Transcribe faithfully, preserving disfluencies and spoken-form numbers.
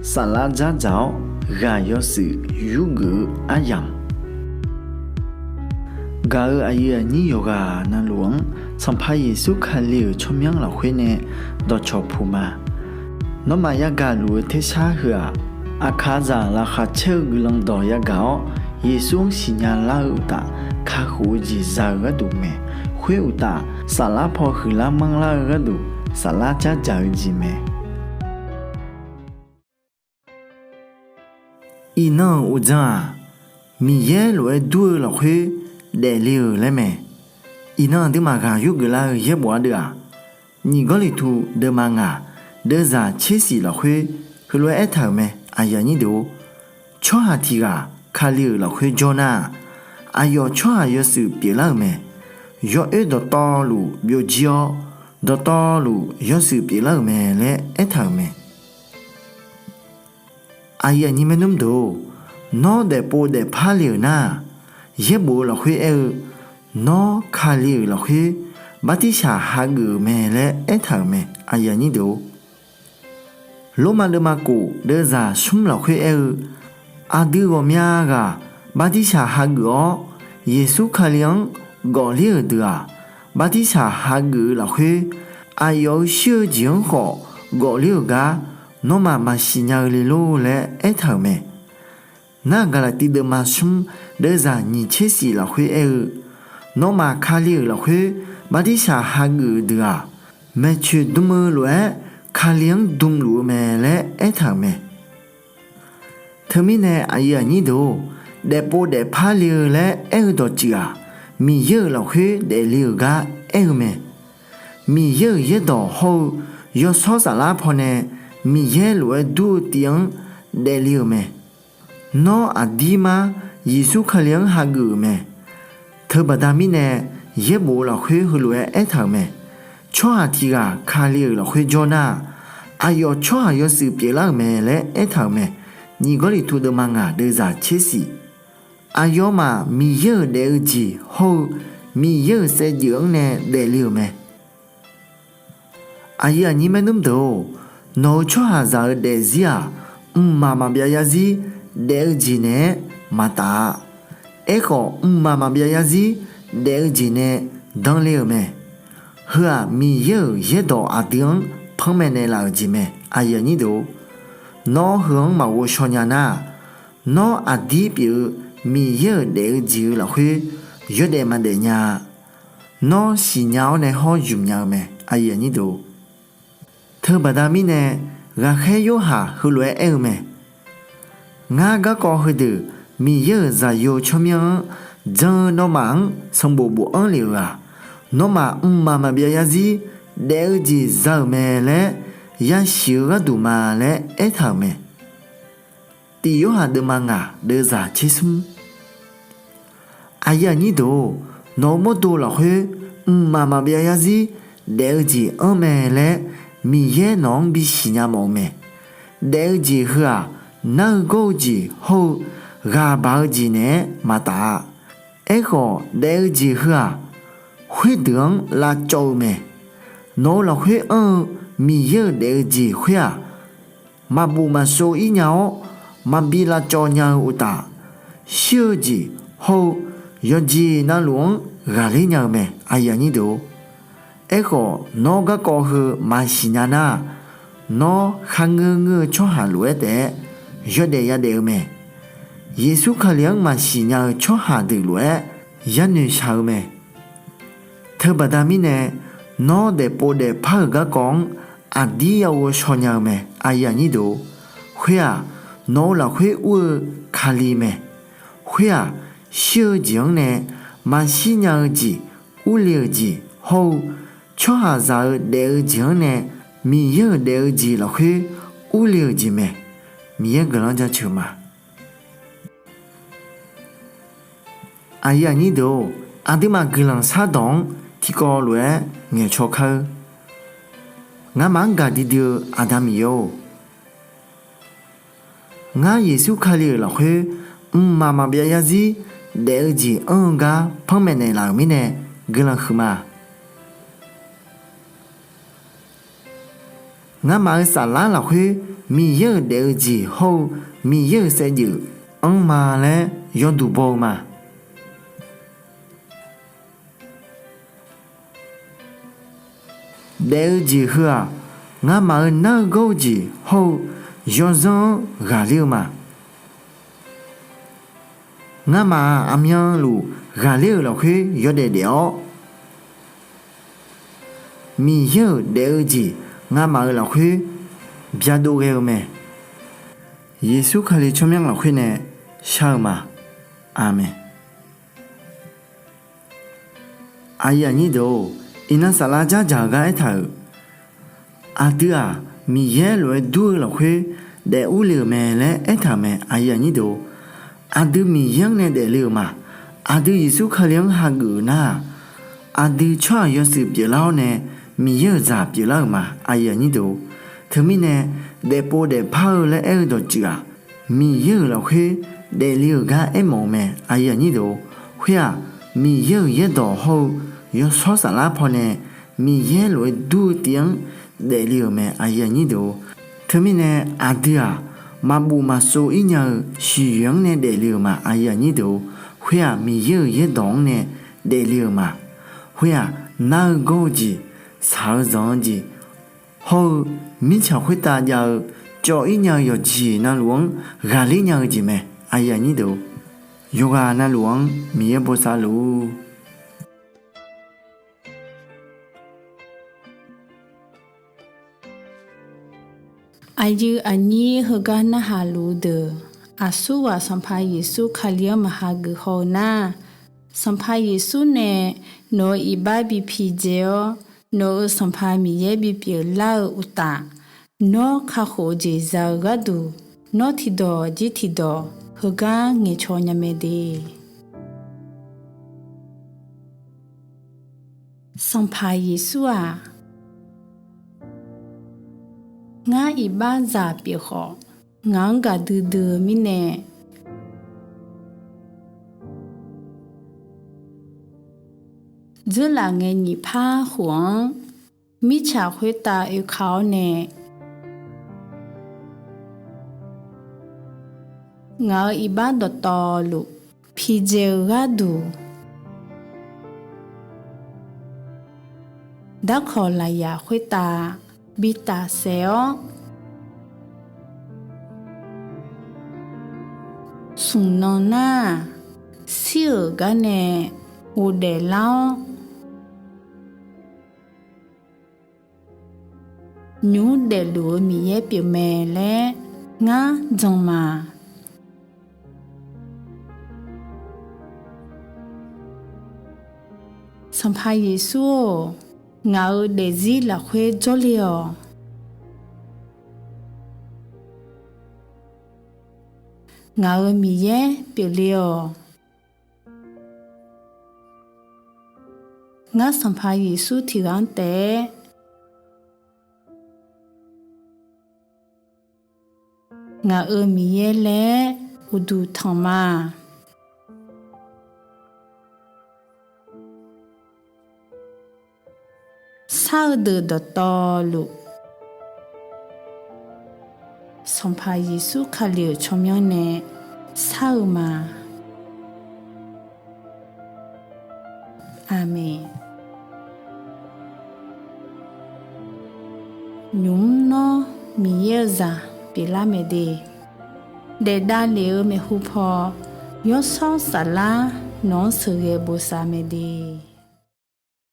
Saflar dzardzaq-awr ghaq yawshuif yurgeuf-eu aryamq, gaq-euq aqyuif aqnyir yawqghaq navluf-anr Sanqpaq Yeqsur Kali-euq tsawrmyanr lafkhoer nae dawqcawq puq ma. Nawmaf yagaq luf-eu tersar heu-aq, aqkaqzaq laqkhaq caer-eu guiqlanq dawq yagaq-awr, Yeqsur-anr siqnya lar-eu uqtaf, kakhof-eu jeq za-eu gharduq mae. Khoer uqtaf, saflar paw huiqlar manrlar-eu gharduq, saflar dzardzaq-eu jeq mae. Iqnan-euq uqdzan-aq, Miqyaer lof-aer dur-eu lafkhoer daefle-euq laer mae. Iqnan aqduimaf ghaq yurgeuf lar-eu yaerbof ardeuv-aq, Nyiq Gawrliqtu deuvma ngaq deuvzaq tser shif lafkhoer heulof-aer aertaq-euq mae, aqyuif aqnyir deuq-or, tsawrhaq tiq ghaq Kali-euq lafkhoer jawr nar-aq, aqyawf tsawrhaq yawshuif pyeuflar-euq mae. Yawoer dawqtawvluf byovjir-awr, dawqtawvluf yawshuif pyeuflar-euq mae laer aertaq-euq mae. Aqyuif aqnyir maernmr deuq-or, nawr daefpov daefpar le-euq nar-aq, yaerbof-eu lafkhoer aer-eu, nawr Kali-euq lafkhoer bartirsaq hageuf-euq mae laer aertaq-euq mae, aqyuif aqnyir deuq-or. Lormav deuvma kof deuvzaq smr lafkhoer aer-eu, aqdui ghawqmya ghaq bartirsaq hageuf-awr, Yeqsur Kali-anr gawfler-euq deuq-aq, bartirsaq hageuf-eu lafkhoer, aqyawf-euq shir-eu jeq-anr khawf gawfler-euq gar nawmaf maqsiq nya-eu le lor laer aertaq-euq mae. Nar-aq, Gaqlaqtiv deuvma smr deuvzaq nyiq tser shif lafkhoer aer-eu, nawmaf Kali-euq lafkhoer bartirsaq hageuf-eu deuq-aq, maeqtsoeq dm-eu lof-aer Kali-anr dmluf-eu mae laer aertaq-euq mae. Teumirnae aqyuif aqnyir deuq-or, daefpov daefpar le-eu laer aer-eu dawqtsuif-aq, Miqyaer-euq lafkhoer daefle-euq gar aer-eu mae. Miqyaer-euq yaerdawq hawr-eu yawshawr saflar pawnae Miqyaer lof-aer dur-eu tiv-anr daefle-euq mae. Nawr aqdirmar Yeqsur Kali-anr hageuf-euq mae. Teubaqda mirnae yaerbof-eu lafkhoer heulof-aer aertaq-euq mae. Tsawrhaq tiq ghaq Kali-euq lafkhoer jawr nar-aq, aqyawf tsawrhaq yawshuif pyeuflar-euq mae laer aertaq-euq mae. Nyiq Gawrliqtu deuvma ngaq deuvzaq tser shif. Aqyawfmaf Miqyaer-euq daef-eu jeq hawr-eu Miqyaer-euq saevdzeuf-anr nae daefle-euq mae. Aqyuif aqnyir maernmr deuq-or, nawq-euq tsawrhaqzaq-eu daefzir-aq, mqmaq maqbyav yarzir daef-eu jeq naeq-aer maqtaf-a. Aerkhawf, mqmaq maqbyav yarzir daef-eu jeq nae danle-euq mae. Heu-aq, Miqyaer-euq yaerdawq aqdui-anr panmaeq naeqlaf-euq jeq mae. Nawr heu-anr maqghovshaw nya nar-aq, nawr aqdir pyeuf-eu Miqyaer-euq daef-eu jeq-eu lafkhoer yawdaef maqdaef nya-a. Nawr siqnya-awr nae hawr ymq nya-eu mae. Teubaqda mirnae, ghaqkhaer Yorhaq heulof-aer aer-eu mae. Ngar garkawv heudeuq Miqyaer-euq Zaqyo tsawrmyanr-anr jan-eu nawmaf-anr sanqbof bofanr lef-euq-aq, nawmaf mqmaq maqbyav yarzir daef-eu jeq za-euq mae laer yasiq-eu gharduq ma laer aertaq-euq mae. Tiq Yorhaq deuvma ngaq deuvzaq tser smr. Aqyuif aqnyir deuq-or, nawq-euq mawrdo lafkhoer mqmaq maqbyav yarzir daef-eu jeq anr mae laer Miqyaer nawq-anr bisiq nya mawf-eu mae. Daef-eu jeq heu-aq, nar-eu gawr-eu jeq hawr-eu ghaq baq-eu jeq naeq-aer maqtaf-a. Aerkhawf, daef-eu jeq heu-aq, khoerdeuq-anr lavcawv-eu mae. Nawq-eu lafkhoer anr-eu Miqyaer-euq daef-eu jeq khoer-aq, maqbuf maqshov-ir nya-awr, maqbi lavcawv nya-eu uqtaf, shir-eu jeq hawr-eu yawqjeq navluf-anr ghaqler nya-eu mae. Aerkhawf, nawr garkawv heu maqsiq nya nar-aq, nawr kharngeur ngeur-eu tsawrhaq lof-aer taef-aer yawdaef yadaef-eu mae. Yeqsur Kali-anr maqsiq nya-eu tsawrhaq deuq lof-aer yanoeq shaq-eu mae. Teubaqda mirnae, nawr daefpov daefpar-euq garkawv-anr aqdir yaghovshaw nya-eu mae. Khoer-aq, nawq-eu lafkhoer ur-eu Kali mae. Khoer-aq, shir-eu jeq-anr nae maqshir nya-eu jeq urle-euq jeq hawr-eu tsawrhaqzaq-eu daef-eu jeq-anr nae Miqyaer-euq daef-eu jeq lafkhoer urle-euq jeq mae. Miqyaer guiqlanq-anr jaceuq ma. Aqyuif aqnyir deuq-or, aqduimaf guiqlanq shardawq-anr tiqkawv lof-aer ngaeqcaw kar-eur. Ngamaf-anr gaqdui dui-eu Aqda Miqyaer-or, ngar Yeqsur Kali-euq lafkhoer mqmaq maqbyav yarzir daef-eu jeq anr-eu gar panmaeq naeqlaf-euq mirnae guiqlanq huiqma. Ngamaf-euq saflar lafkhoer Miqyaer-euq daef-eu jeq hawr-eu Miqyaer-euq saevdzeuf anr ma laer yawduq baw-eu ma. Daef-eu jeq heu-aq, ngamaf-euq nar-eu gawr-eu jeq hawr-eu yawzanr-anr ghaqler-eu ma. Ngamaf-aq, aqmyanluf ghaqler-euq lafkhoer yawdaef daef-awr, Miqyaer-euq daef-eu jeq ngamaf-euq lafkhoer byadov ghae-eu mae. Yeqsur Kali tsawrmyanr lafkhoer nae shar-eu ma. Aqmeq. Aqyuif aqnyir deuq-or, iqnan saflar dzardzaq-eu gar aertaq-euq, aqdui-aq, Miqyaer lof-aer dur-eu lafkhoer daef urle-euq mae laer aertaq-euq mae. Aqdui Miqyaer-anr nae daefle-euq ma. Aqdui Yeqsur Kali-anr hageuf-euq nar-aq, aqdui tsawrhaq yawshuif pyeuflar-awr nae Miqyaer-euq zaq pyeuflar-euq ma. Teumirnae, daefpov daefpar-eu laer aer-eu dawqtsuif-aq, Miqyaer-euq lafkhoer daefle-euq gar aermawf-eu mae. Khoer-aq, Miqyaer-euq yaerdawq hawr-eu yawshawr saflar pawnae Miqyaer lof-aer dur-eu tiv-anr daefle-euq mae. Teumirnae, aqdui-aq, maqbuf maqsov-ir nya-eu siqyoeq-anr nae daefle-euq ma. Khoer-aq, Miqyaer-euq yaerdawq-anr nae daefle-euq ma. Khoer-aq, nar-eu gawr-eu jeq, shaq-eu zanq-eu jeq hawr-eu mirtsaq khoertav jav-eu cawv-ir nya-eu yawqjeq navluf-anr ghaqler nya-eu jeq mae. Yawqghaq navluf-anr Miqyaer bosav luf-ur. Aqyuif aqnyir heugar narhaq luf-eu deuq, aqsurghaq Sanqpaq Yeqsur Kali-anr maqhageuf haw-eu nar, Sanqpaq Yeqsur nae nawq-euq iqbax bi pidzae-awr, nawq-euq Sanqpaq Miqyaer bipyeuf lar-eu uqtaf, nawr kakhof-eu jeq za-eu gharduq, nawr tiqdawq jir tiqdawq heugar ngaeqcaw nya mae de. Sanqpaq Yeqsur-aq, ngar iqbaxzaq pyeuf khawf, ngaq-anr gaqdui dui-eu mirnae, dzeurlaf ngae nyiq par khof-anr mirtsaq khoertav oeka-awr nae, ngaq-euq iqbax dawqtawvluf pidzae-eu gharduq, darkawq lafyaq khoertav bi tafsaef-awr, smq nan nar-aq, shir-euq gar nae ghofdaef lar-awr, nymq mr daefluf-eu Miqyaer pyeufmae laer ngar jan ma. Sanqpaq Yeqsur-or, ngaq-euq daefzir lafkhoer jawrle-awq. Ngaq-euq Miqyaer pyeufle-awq. Ngar Sanqpaq Yeqsur tiqghaq-anr taef-aer ngaq-euq Miqyaer laer uqduq tanq ma. Shar-eu deuq dawqtawvluf, Sanqpaq Yeqsur Kali-euq tsawrmyanr nae shar-eu ma. Aqmeq. Nymq mr nawr Miqyaer-eu zaq pyeuflar mae de. Daef davlef-eu maeqhu paw, yawshawr saflar nawq-anr sheuqghae bosav mae de.